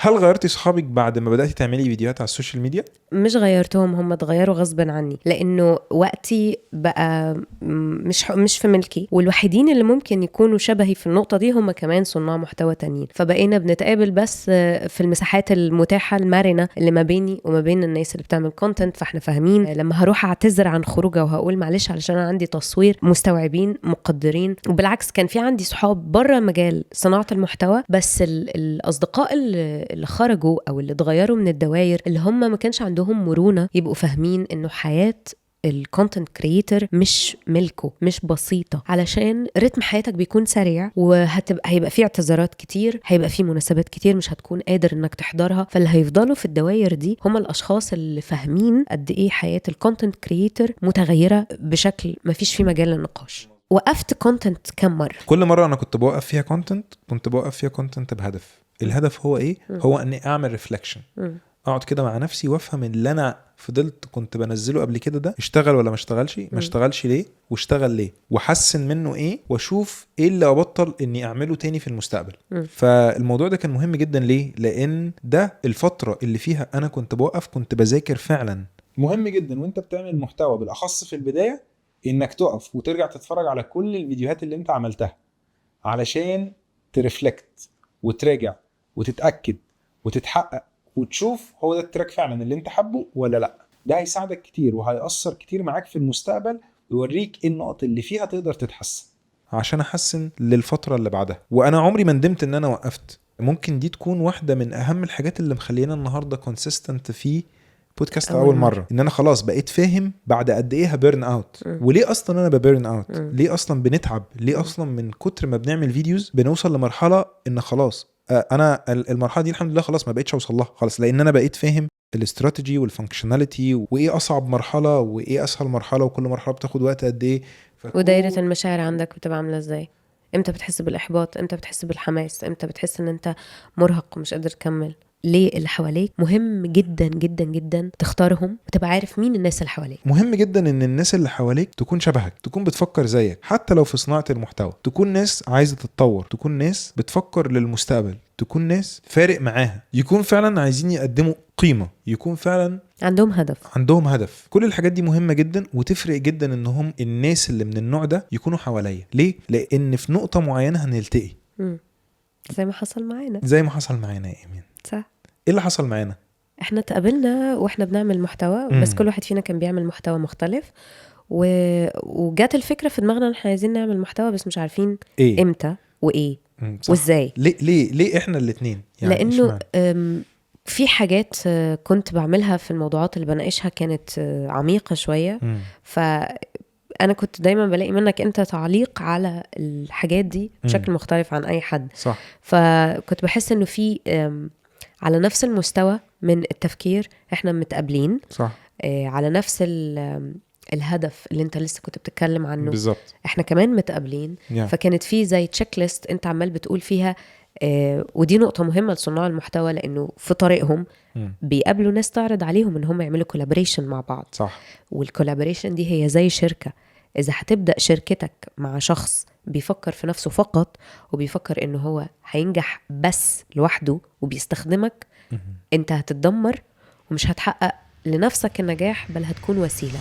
هل غيرتي صحابك بعد ما بداتي تعملي فيديوهات على ال social media؟ مش غيرتهم، هم اتغيروا غصب عني، لانه وقتي بقى مش في ملكي، والوحيدين اللي ممكن يكونوا شبهي في النقطة دي هم كمان صناع محتوى تانيين. فبقينا بنتقابل بس في المساحات المتاحة المرنه اللي ما بيني وما بين الناس اللي بتعمل content. فاحنا فاهمين لما هروح اعتذر عن خروجه وهقول معلش علشان انا عندي تصوير، مستوعبين مقدرين. وبالعكس كان في عندي صحاب بره مجال صناعة المحتوى، بس الاصدقاء اللي خرجوا او اللي اتغيروا من الدوائر اللي هم ما كانش عندهم مرونة يبقوا فاهمين انه حياة ال content creator مش ملكه، مش بسيطة، علشان رتم حياتك بيكون سريع، وهتبقى هيبقى فيه اعتذارات كتير، هيبقى فيه مناسبات كتير مش هتكون قادر انك تحضرها. فاللي هيفضلوا في الدوائر دي هم الاشخاص اللي فاهمين قد ايه حياة ال content creator متغيرة بشكل ما فيش فيه مجال للنقاش. وقفت content كم مرة؟ كل مرة انا كنت بوقف فيها content كنت بوقف فيها content بهدف. الهدف هو ايه؟ هو اني اعمل reflection، اقعد كده مع نفسي وافهم اللي انا فضلت كنت بنزله قبل كده ده اشتغل ولا ما اشتغلش، ما اشتغلش ليه، واشتغل ليه، واحسن منه ايه، واشوف ايه اللي ابطل اني اعمله تاني في المستقبل. فالموضوع ده كان مهم جدا. ليه؟ لان ده الفترة اللي فيها انا كنت بوقف، كنت بذاكر فعلا. مهم جدا وانت بتعمل محتوى بالاخص في البداية انك تقف وترجع تتفرج على كل الفيديوهات اللي انت عملتها علشان ت reflect وتراجع وتتاكد وتتحقق وتشوف هو ده ال track فعلا اللي انت حابة ولا لا. ده هيساعدك كتير وهيأثر كتير معاك في المستقبل، ويوريك ايه النقط اللي فيها تقدر تتحسن عشان احسن للفترة اللي بعدها. وانا عمري ما ندمت ان انا وقفت. ممكن دي تكون واحدة من اهم الحاجات اللي مخلينا النهارده consistent في بودكاست اول مرة، ان انا خلاص بقيت فاهم بعد قد ايه ه burn out، وليه اصلا انا ب burn out، ليه اصلا بنتعب، ليه اصلا من كتر ما بنعمل videos بنوصل لمرحلة ان خلاص انا المرحلة دي الحمد لله خلاص ما بقتش اوصل لها خلاص، لان انا بقيت فاهم ال strategy وال functionality وايه اصعب مرحلة وايه اسهل مرحلة، وكل مرحلة بتاخد وقت قد ايه. ودايره المشاعر عندك بتبقى عامله ازاي؟ امتى بتحس بالاحباط؟ امتى بتحس بالحماس؟ امتى بتحس ان انت مرهق ومش قادر تكمل؟ ليه اللي حواليك مهم جدا جدا جدا تختارهم وتبقى عارف مين الناس اللي حواليك. مهم جدا ان الناس اللي حواليك تكون شبهك، تكون بتفكر زيك، حتى لو في صناعة المحتوى، تكون ناس عايزة تتطور، تكون ناس بتفكر للمستقبل، تكون ناس فارق معاها، يكون فعلا عايزين يقدموا قيمة، يكون فعلا عندهم هدف، عندهم هدف. كل الحاجات دي مهمة جدا وتفرق جدا ان هم الناس اللي من النوع ده يكونوا حواليا. ليه؟ لان في نقطة معينة هنلتقي. زي ما حصل معانا. زي ما حصل معانا يا إيمان. صح. ايه اللي حصل معانا؟ احنا اتقابلنا واحنا بنعمل محتوى، بس كل واحد فينا كان بيعمل محتوى مختلف، وجات الفكرة في دماغنا ان احنا عايزين نعمل محتوى بس مش عارفين إيه؟ امتى وايه وازاي. ليه ليه ليه احنا الاثنين؟ يعني لانه في حاجات كنت بعملها في الموضوعات اللي بناقشها كانت عميقة شوية، فأنا كنت دايما بلاقي منك أنت تعليق على الحاجات دي بشكل مختلف عن أي حد. صح. فكنت بحس إنه في على نفس المستوى من التفكير احنا متقابلين. صح. على نفس الهدف اللي انت لسه كنت بتتكلم عنه. بالظبط. احنا كمان متقابلين. فكانت في زي checklist انت عمال بتقول فيها، ودي نقطة مهمة لصناع المحتوى لأنه في طريقهم بيقابلوا ناس تعرض عليهم إن هم يعملوا collaboration مع بعض. صح. وال collaboration دي هي زي شركة، إذا هتبدأ شركتك مع شخص بيفكر في نفسه فقط وبيفكر إنه هو هينجح بس لوحده وبيستخدمك، أنت هتتدمر ومش هتحقق لنفسك النجاح بل هتكون وسيلة.